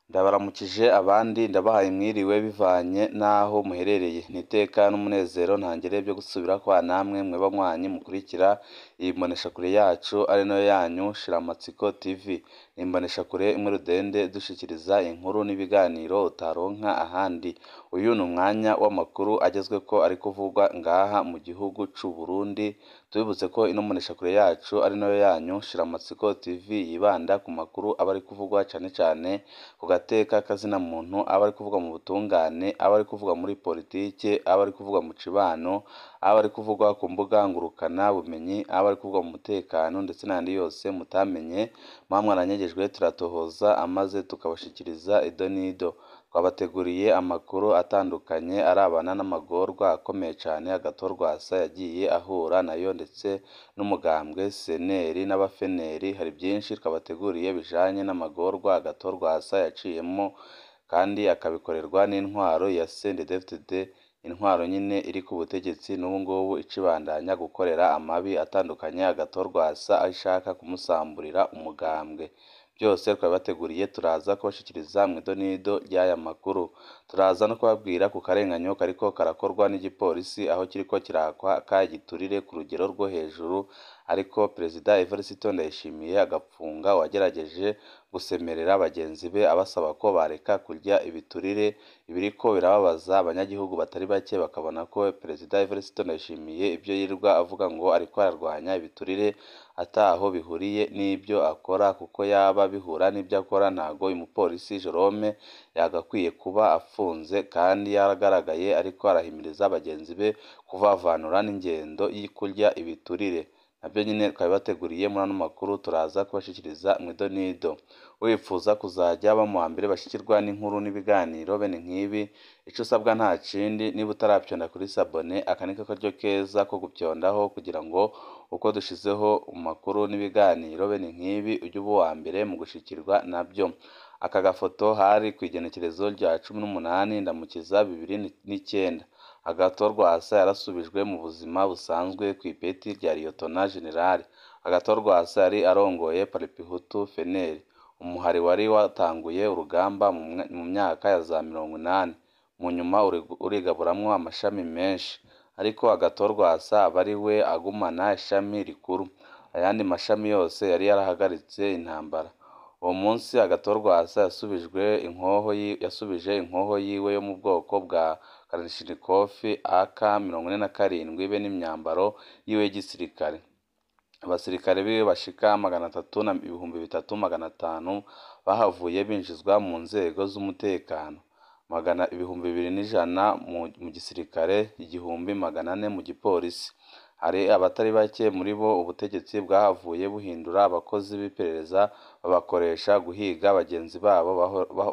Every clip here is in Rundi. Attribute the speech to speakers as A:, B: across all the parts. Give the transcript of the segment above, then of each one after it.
A: Ndabaramukije abandi ndabahaye mwiriwe bivanye n'aho muherereye. Ni iteka n'umunezero ntangere byo gusubira kwa namwe mwe banywanyi mukurikira iyi mboneshakure yacu ari nayo yanyu Shiramatsiko TV. Ni imboneshakure imwe rudende idushikiriza inkuru n'ibiganiro utaronka ahandi. Uyu ni umwanya w'amakuru agezweko ari kuvugwa ngaha mu gihugu c'u Burundi. Tubibutse ko ino mboneshakure yacu ari nayo yanyu Shiramatsiko TV yibanda ku makuru aba ari kuvugwa cane cane ku gateka k'azina muntu, aba ari kuvugwa mu butungane, aba ari kuvugwa muri politike, aba ari kuvugwa mu cibano, aba ari kuvugwa ku mbuga ngurukana bumenyi, aba ari kuvugwa mu mutekano ndetse n'ayandi yose mutamenye, muba mwaranyegejwe turatohoza amaze tukabashikiriza ido n'ido. Twabateguriye amakuru atandukanye arabana n'amagorwa akomeye cane Agathon-Rwasa yagiye ahura nayo ndetse n'umugambwe CNL n'abafeneri. Hari byinshi twabateguriye bijanye n'amagorwa Agathon-Rwasa yaciyemwo kandi akabikorerwa n'intwaro ya CNDD-FDD, intwaro nyene iri ku butegetsi n'ubu ngubu icibandanya gukorera amabi atandukanye Agathon-Rwasa aho ishaka kumusamburira umugambwe. Byose twabibateguriye turaza kubashikiriza mw'ido n'ido ry'aya makuru. Turaza no kubabwira ku karenganyo kariko karakorwa n'igipolisi aho kiriko kirakwa igiturire ku rugero rwo hejuru, ariko Perezida Evariste Ndayishimiye agapfunga uwagerageje gusemerera bagenzi be abasaba ko bareka kurya ibiturire. Ibiriko birababaza abanyagihugu batari bake bakabona ko Perezida Evariste Ndayishimiye ivyo yirirwa avuga ngo ariko ararwanya ibiturire ataho bihuriye n'ibyo akora, kuko yaba bihura n'ibyo akora ntago uyu mupolisi Jerome yagakwiye kuba afunze kandi yaragaragaye ariko arahimiriza bagenzi be kuvavanura n'ingendo y'ikurya ibiturire. Navyo nyene twabibateguriye muri ano makuru turaza kubashikiriza mw'ido n'ido. Wipfuza kuzaja uba mu bambere bashikirwa n'inkuru n'ibiganiro bene nk'ibi, ico usabwa nta kindi niba utarapyonda kuri sabone, aka niko karyo keza ko gupyondaho kugira ngo uko dushizeho amakuru n'ibiganiro bene nk'ibi uje uba uwa mbere mu gushikirwa navyo. Aka gafoto hari kw'igenekerezo rya 18 Ndamukiza 2009. Agathon-Rwasa yarasubijwe mu buzima busanzwe kw'ipeti rya Liyetona Jenerali. Agathon-Rwasa yari arongoye Paripehutu FNL, umuhari wari watanguye urugamba mu myaka ya za 80, mu nyuma urigaburamwo amashami menshi, ariko Agathon-Rwasa aba ariwe agumana ishami rikuru, ayandi mashami yose yari yarahagaritse intambara. Uwo munsi Agathon-Rwasa yasubije inkoho yiwe yo mu bwoko bwa Kalashnikov AK-47 be n'imyambaro yiwe y'igisirikare. Abasirikare biwe bashika 303,500 bahavuye binjizwa mu nzego z'umutekano, 2,100 mu gisirikare, 1,400 mu gipolisi. Hari abatari bake muri bo ubutegetsi bwahavuye buhindura abakozi b'iperereza babakoresha guhiga bagenzi babo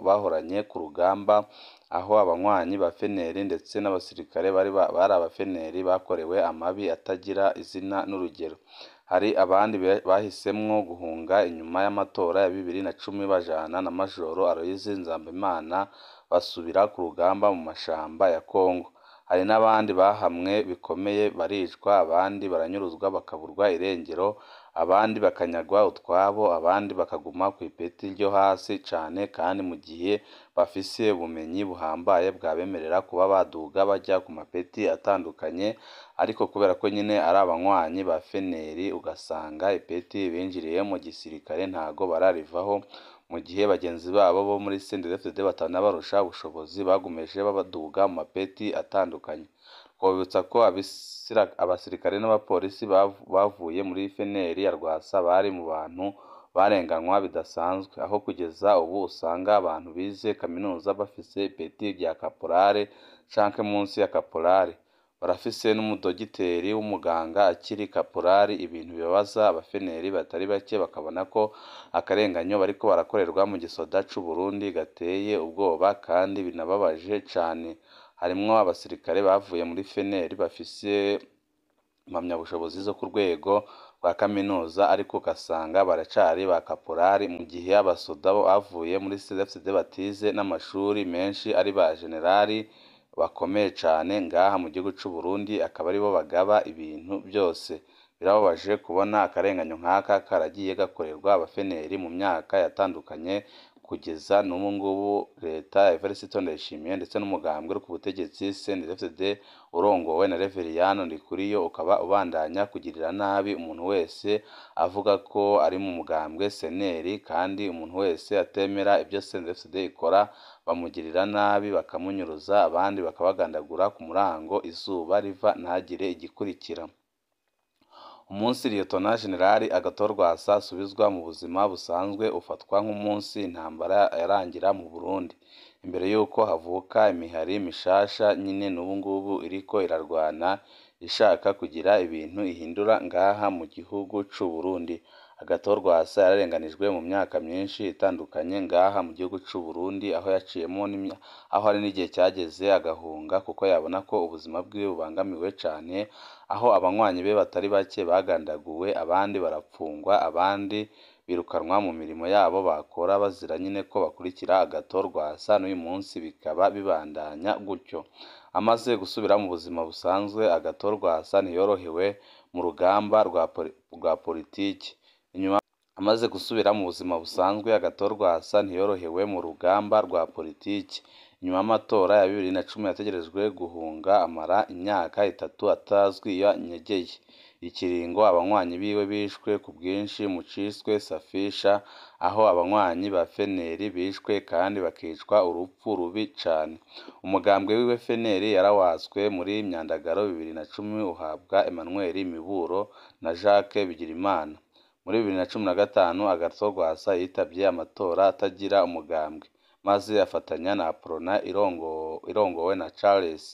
A: bahoranye ku rugamba, aho abanywanyi ba FNL ndetse n'abasirikare bari abafeneri bakorewe amabi atagira izina n'urugero. Hari abandi bahisemwo guhunga inyuma y'amatora ya 2010 bajana na Majoro Aloys Nzabamwita basubira ku rugamba mu mashamba ya Congo. Hari n'abandi bahamwe bikomeye baricwa, abandi baranyuruzwa bakaburwa irengero, abandi bakanyagwa utwabo, abandi bakaguma kw'ipeti ryo hasi cane kandi mu gihe bafise ubumenyi buhambaye bwabemerera kuba baduga baja ku mapeti atandukanye, ariko kubera ko nyene ari abanywanyi ba FNL ugasanga ipeti binjiriye mu gisirikare ntago bararivaho, mu gihe bagenzi babo bo muri CNDD-FDD batanabarusha ubushobozi bagumije baduga mu mapeti atandukanye. Twobibutsa ko abasirikare n'abapolisi bavuye muri FNL ya Rwasa bari mu bantu barenganywa bidasanzwe, aho kugeza ubu usanga abantu bize kaminuza bafise ipeti rya kaporale canke munsi ya kaporale, barafise n'umudogiteri w'umuganga akiri kaporali, ibintu bibabaza abafeneri batari bake bakabona ko akarenganyo bariko barakorerwa mu gisoda c'u Burundi gateye ubwoba kandi binababaje cane. Harimwo abasirikare bavuye muri FNL bafise impamyabushobozi zo ku rwego rwa kaminuza ariko ugasanga baracari ba kaporali, mu gihe abasoda bavuye muri CNDD-FDD batize n'amashuri menshi ari ba jenerali bakomeye cane ngaha mu gihugu c'u Burundi, akaba aribo bagaba ibintu byose. Birababaje kubona akarenganyo nk'aka karagiye gakorerwa abafeneri mu myaka yatandukanye. Kugeza n'ubu ngubu leta ya Evariste Ndayishimiye ndetse n'umugambwe uri ku butegetsi CNDD-FDD urongowe na Reveriyano Ndikuriyo ukaba ubandanya kugirira nabi umuntu wese avuga ko ari mu mugambwe CNL, kandi umuntu wese atemera ibyo CNDD-FDD ikora bamugirira nabi bakamunyuruza, abandi bakabagandagura ku murango izuba riva ntagire igikurikira. Umunsi Liyetona Jenerali Agathon Rwasa asubizwa mu buzima busanzwe ufatwa nk'umunsi intambara yarangira mu Burundi, imbere y'uko havuka imihari mishasha nyine n'ubu ngubu iriko irarwana ishaka kugira ibintu ihindura ngaha mu gihugu c'u Burundi. Agathon Rwasa yararenganijwe mu myaka myinshi itandukanye ngaha mu gihugu c'u Burundi, aho yaciyemo aho hari n'igihe cyageze agahunga kuko yabona ko ubuzima bwiwe bubangamiwe cane, aho abanywanyi be batari bake bagandaguwe, abandi barapfungwa, abandi birukanwa mu mirimo yabo bakora bazira nyine ko bakurikira Agathon Rwasa, n'uyu munsi bikaba bibandanya gutyo. Amaze gusubira mu buzima busanzwe, Agathon Rwasa ntiyorohewe mu rugamba rwa politiki. Inyuma amaze gusubira mu buzima busanzwe, Agathon Rwasa ntiyorohewe mu rugamba rwa politiki. Inyuma y'amatora ya 2010 yategerejwe guhunga amara imyaka 3 atazwi iyo anyegeye. Ikiringo abanywanyi biwe bishwe ku bwinshi mu ciswe Safisha, aho abanywanyi ba FNL bishwe kandi bakicwa urupfu rubi cane. Umugambwe wiwe FNL yarawatswe muri Myandagaro 2010 uhabwa Emmanuel Miburo na Jacques Bigirimana. Muri 2015 Agathon Rwasa yitavye amatora atagira umugambwe, maze afatanya na Aprona irongowe na Charles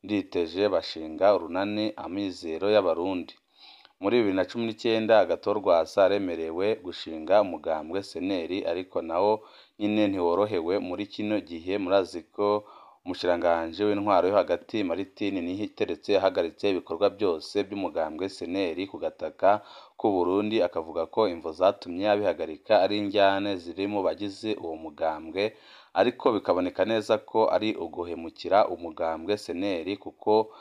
A: Nditije bashinga urunani Amizero y'Abarundi. Muri 2019 Agathon Rwasa aremerewe gushinga umugambwe CNL, ariko nawo nyine ntiworohewe muri kino gihe. Murazi ko umushikiranganji w'intwaro yo hagati Martin Nihiteretse yahagaritse ibikorwa byose by'umugambwe CNL ku gataka k'u Burundi, akavuga ko imvo zatumye abihagarika ari injyane ziri mu bagize uwo mugambwe, ariko bikaboneka neza ko ari uguhemukira umugambwe CNL, kuko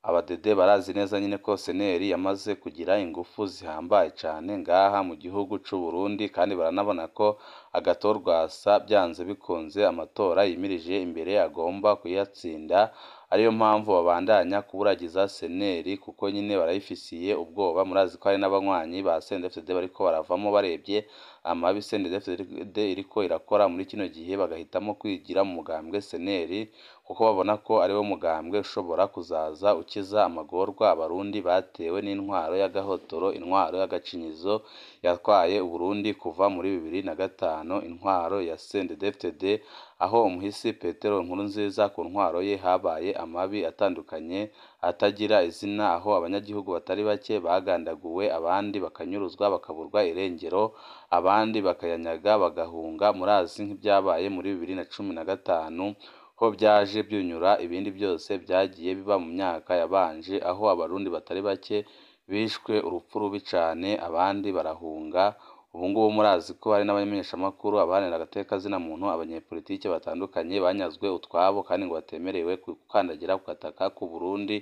A: abadede barazi neza nyine ko CNL yamaze kugira ingufu zihambaye cane ngaha mu gihugu c'u Burundi, kandi baranabona ko Agathon Rwasa byanze bikunze amatora yimirije imbere agomba kuyatsinda, ariyo mpamvu babandanya kuburagiza CNL kuko nyine barayifisiye ubwoba. Murazi ko hari n'abanywanyi ba CNDD-FDD bariko baravamo barebye amabi CNDD-FDD iriko irakora muri kino gihe, bagahitamo kwigira mu mugambwe CNL kuko babona ko ariwo mugambwe ushobora kuzaza ukiza amagorwa abarundi batewe n'intwaro y'agahotoro, intwaro y'agacinyizo yatwaye Uburundi kuva muri 2005, intwaro ya CNDD-FDD, aho umuhisi Petero Nkurunziza ku ntwaro ye habaye amabi atandukanye atagira izina, aho abanyagihugu batari bake bagandaguwe, abandi bakanyuruzwa bakaburwa irengero, abandi bakayanyaga bagahunga. Murazi nk'ibyabaye muri 2015 ho byaje byunyura ibindi byose byagiye biba mu myaka yabanje, aho abarundi batari bake bishwe urupfu rubi cane, abandi barahunga. Ubu ngubu murazi ko hari n'abamenyeshamakuru, abaharanira agateka muntu, abanyepolitike batandukanye banyazwe utwabo kandi ngo batemerewe gukandagira ku gataka k'u Burundi,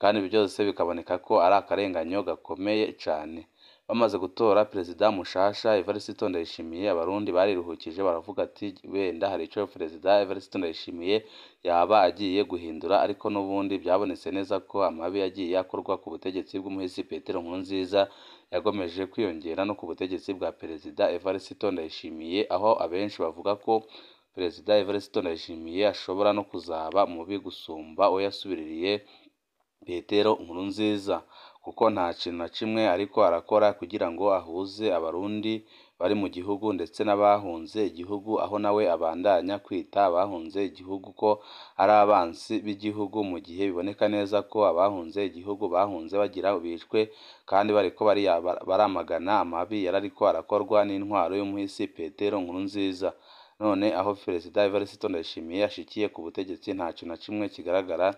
A: kandi ibi byose bikaboneka ko ari akarenganyo gakomeye cane. Bamaze gutora perezida mushasha Evariste Ndayishimiye, abarundi bariruhukije baravuga ati wenda hari ico perezida Evariste Ndayishimiye yaba agiye guhindura, ariko n'ubundi byabonetse neza ko amabi yagiye akorwa ku butegetsi bw'umuhisi Petero Nkurunziza yagomeje kwiyongera no ku butegetsi bwa perezida Evariste Ndayishimiye, aho abenshi bavuga ko perezida Evariste Ndayishimiye ashobora no kuzaba mubi gusumba uwo yasubiririye Petero Nkurunziza, kuko nta kintu na kimwe ariko arakora kugira ngo ahuze abarundi bari mu gihugu ndetse n'abahunze igihugu, aho nawe abandanya kwita abahunze igihugu ko ari abansi b'igihugu, mu gihe biboneka neza ko abahunze igihugu bahunze bagira bicwe, kandi bariko baramagana amabi yarariko arakorwa n'intwaro y'umuhisi Petero Nkurunziza. None aho perezida Evariste Ndayishimiye ashikiye ku butegetsi nta kintu na kimwe kigaragara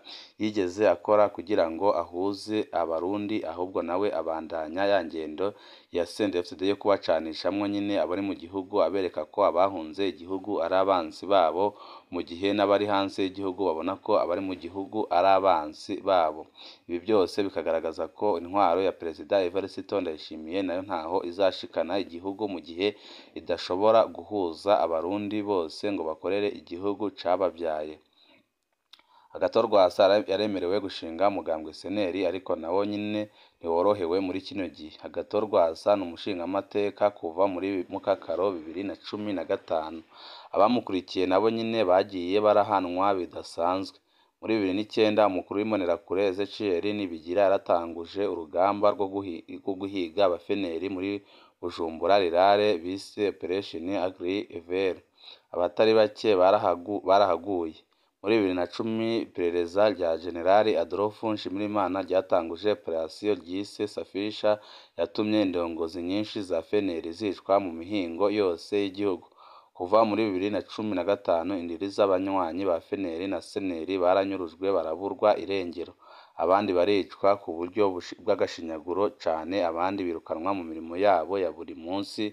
A: yigeze akora kugira ngo ahuze abarundi, ahubwo nawe abandanya ya ngendo ya CNDD-FDD yo kubacanishamwo nyine abari mu gihugu, abereka ko abahunze igihugu ari abansi babo, mu gihe n'abari hanze y'igihugu babona ko abari mu gihugu ari abansi babo. Ibi byose bikagaragaza ko intwaro ya perezida Evariste Ndayishimiye nayo ntaho izashikana igihugu mu gihe idashobora guhuza abarundi abarundi bose ngo bakorere igihugu cabavyaye. Agathon Rwasa yaremerewe gushinga umugambwe SNL, ariko nawo nyene ntiworohewe muri kino gihe. Agathon Rwasa ni umushingamateka kuva muri Mukakaro 2015. Abamukurikiye nabo nyene bagiye barahanwa bidasanzwe. Muri 2009 umukuru w'Imbonerakure Ezechiel Nibigira yaratanguje urugamba rwo guhiga abafeneri muri Bujumbura Rurale bise Operation Agri Evere. Abatari bake barahaguye. Muri 2010 iperereza rya General Adolphe Nshimirimana ryatanguje operation ryise Safisha yatumye indongozi nyinshi za FNL zicwa mu mihingo yose y'igihugu. Kuva muri 2015 indiri z'abanywanyi ba FNL na SNL baranyurujwe baraburwa irengero, abandi baricwa ku buryo bw'agashinyaguro cane, abandi birukanwa mu mirimo yabo ya buri munsi,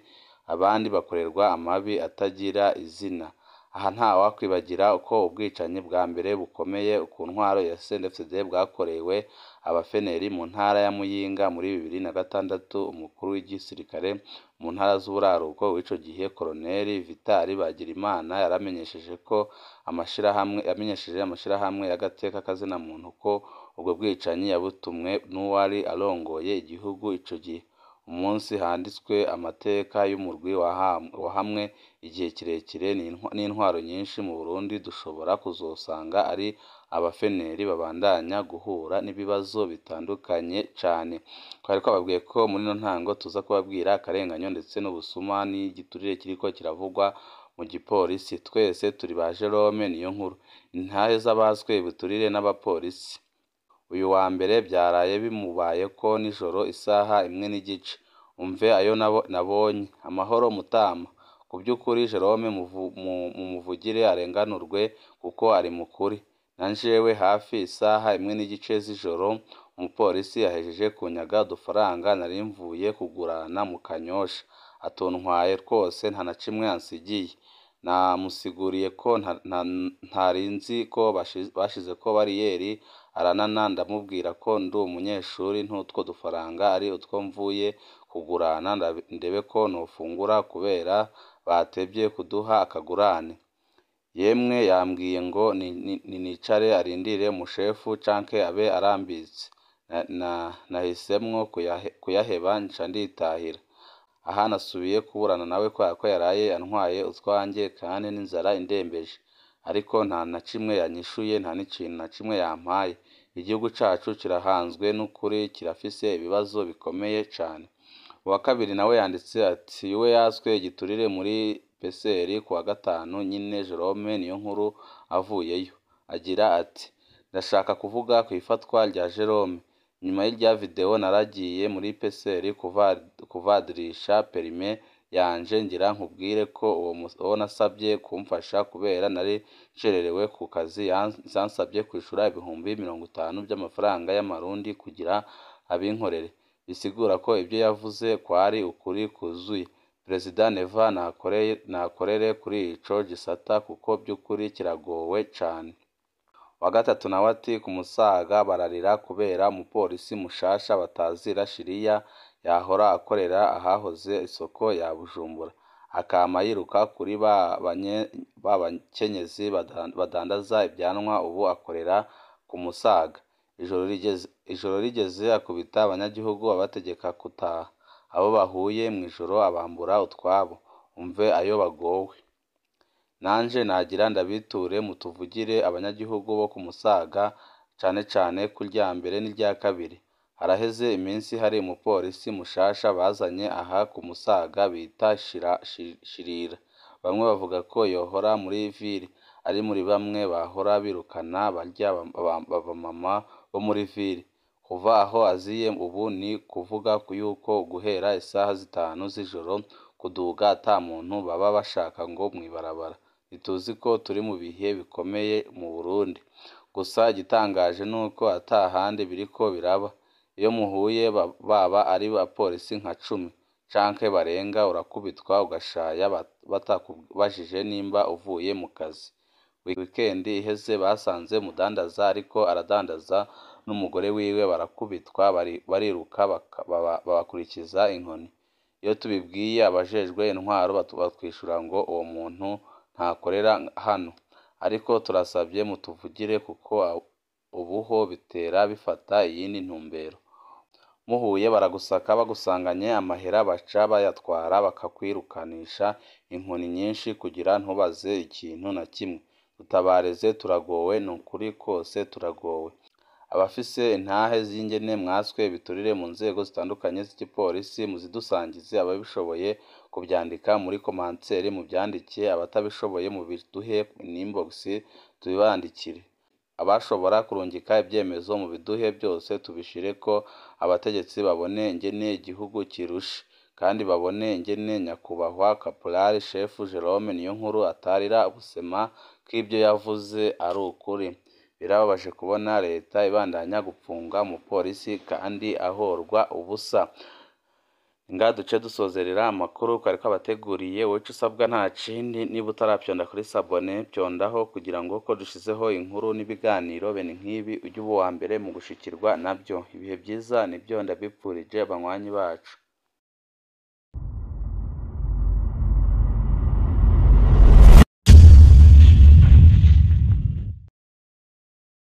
A: abandi bakorerwa amabi atagira izina. Aha ntawakwibagira ko ubwicanyi bwa mbere bukomeye ku ntwaro ya CNDD-FDD bwakorewe abafeneri mu ntara ya Muyinga muri 2006. Umukuru w'igisirikare mu ntara z'uburaruko w'ico gihe Colonel Vital Bagirimana yaramenyesheje ko amashirahamwe yamenyesheje amashirahamwe y'agateka kazina muntu ko ubwo bwicanyi yabutumwe n'uwari arongoye igihugu ico gihe. Umunsi handitswe amateka y'umurwi wahamwe igihe kirekire n'intwaro nyinshi mu Burundi, dushobora kuzosanga ari abafeneri babandanya guhura n'ibibazo bitandukanye cane. Twari twababwiye ko muri ino ntango tuza kubabwira akarenganyo ndetse n'ubusuma n'igiturire kiriko kiravugwa mu gipolisi. Twese turi ba Jerome Niyonkuru, intahe z'abaswe ibiturire n'abapolisi. Uyu wa mbere byaraye bimubayeko nijoro isaha 1:15. Umve ayo nabonye. Amahoro mutama. Ku by'ukuri Jerome mumuvugire arenganurwe kuko ari mukuri. Na njewe hafi isaha 1:15 z'ijoro umupolisi yahejeje kunyaga udufaranga nari mvuye kugurana mu Kanyosha. Atuntwaye twose nta na kimwe ansigiye. Namusiguriye ko ntari nzi ko bashizeko bariyeri, aranana ndamubwira ko ndi umunyeshuri n'utwo dufaranga ari utwo mvuye kugurana ndebe ko nofungura kubera batevye kuduha akagurane. Yemwe yambwiye ngo ninicare arindire umushefu canke abe arambitse. Nahisemwo kuyaheba nca nditahira. Aha nasubiye kuburana nawe kubera ko yaraye antwaye utwanjye kandi n'inzara indembeje. Ariko nta na kimwe yanyishuye, nta n'ikintu na kimwe yampaye. Igihugu cacu kirahanzwe n'ukuri, kirafise ibibazo bikomeye cane. Uwa kabiri nawe yanditse ati we yatswe igiturire muri PCR kuwa gatanu nyine Jerome Niyonkuru avuyeyo. Agira ati ndashaka kuvuga ku ifatwa rya Jerome. Nyuma y'irya video naragiye muri PCR kuvadirisha perime yanje ngira nkubwire ko uwo nasabye kumfasha kubera nari ncererewe ku kazi yansabye kwishura 50,000 by'amafaranga y'amarundi kugira abinkorere. Bisigura ko ibyo yavuze kwari ukuri kuzuye. Perezida Neva nakorere kuri ico gisata kuko by'ukuri kiragowe cane. Wa gatatu nawe ati ku Musaga bararira kubera umupolisi mushasha batazira Shiriya yahora akorera ahahoze isoko ya Bujumbura, akama yiruka kuri ba bakenyezi badandaza ibyanwa, ubu akorera ku Musaga. Ijoro rigeze akubita abanyagihugu abategeka gutaha, abo bahuye mw'ijoro abambura utwabo. Umve ayo bagowe. Nanje nagira ndabiture mutuvugire abanyagihugu bo ku Musaga cane cane ku rya mbere n'irya kabiri. Haraheze iminsi hari umupolisi mushasha bazanye aha ku Musaga bita Shirira. Bamwe bavuga ko yohora muri ville, ari muri bamwe bahora birukana barya bamama bo muri ville. Kuva aho aziye ubu ni kuvuga yuko guhera isaha 5 z'ijoro kuduga ata muntu baba bashaka ngo mw'ibarabara. Ntituzi ko turi mu bihe bikomeye mu Burundi. Gusa igitangaje nuko ata handi biriko biraba. Iyo muhuye baba ari abapolisi nka 10 canke barenga, urakubitwa ugashaya batakubajije nimba uvuye mu kazi. Weekend iheze basanze umudandaza ariko aradandaza n'umugore wiwe barakubitwa bariruka babakurikiza inkoni. Iyo tubibwiye abajejwe intwaro batwishura ngo uwo muntu ntakorera hano. Ariko turasabye mutuvugire kuko ubuho bitera bifata iyindi ntumbero. Muhuye baragusaka bagusanganye amahera baca bayatwara bakakwirukanisha inkoni nyinshi kugira ntubaze ikintu na kimwe. Dutabarize turagowe, nukuri kose turagowe. Abafise intahe z'ingene mwaswe ibiturire mu nzego zitandukanye z'igipolisi muzidusangize, ababishoboye kuvyandika muri komanseri muvyandike, abatabishoboye mubiduhe inbox tubibandikire. Abashobora kurungika ivyemezo mubiduhe byose tubishireko abategetsi babone ingene igihugu kirushe, kandi babone ingene nyakubahwa Caporal Chef Jerome Niyonkuru atarira ubusema k'ivyo yavuze ari ukuri. Birababaje kubona leta ibandanya gupfunga umupolisi kandi ahorwa ubusa. Ngaha duce dusozerera amakuru twari twabateguriye, wowe ico usabwa nta kindi niba utarapyonda kuri sabone pyondaho kugira ngo ko dushizeho inkuru n'ibiganiro bene nk'ibi ujye uba uwa mbere mu gushikirwa nabyo. Ibihe byiza nibyo ndabipfurije banywanyi bacu.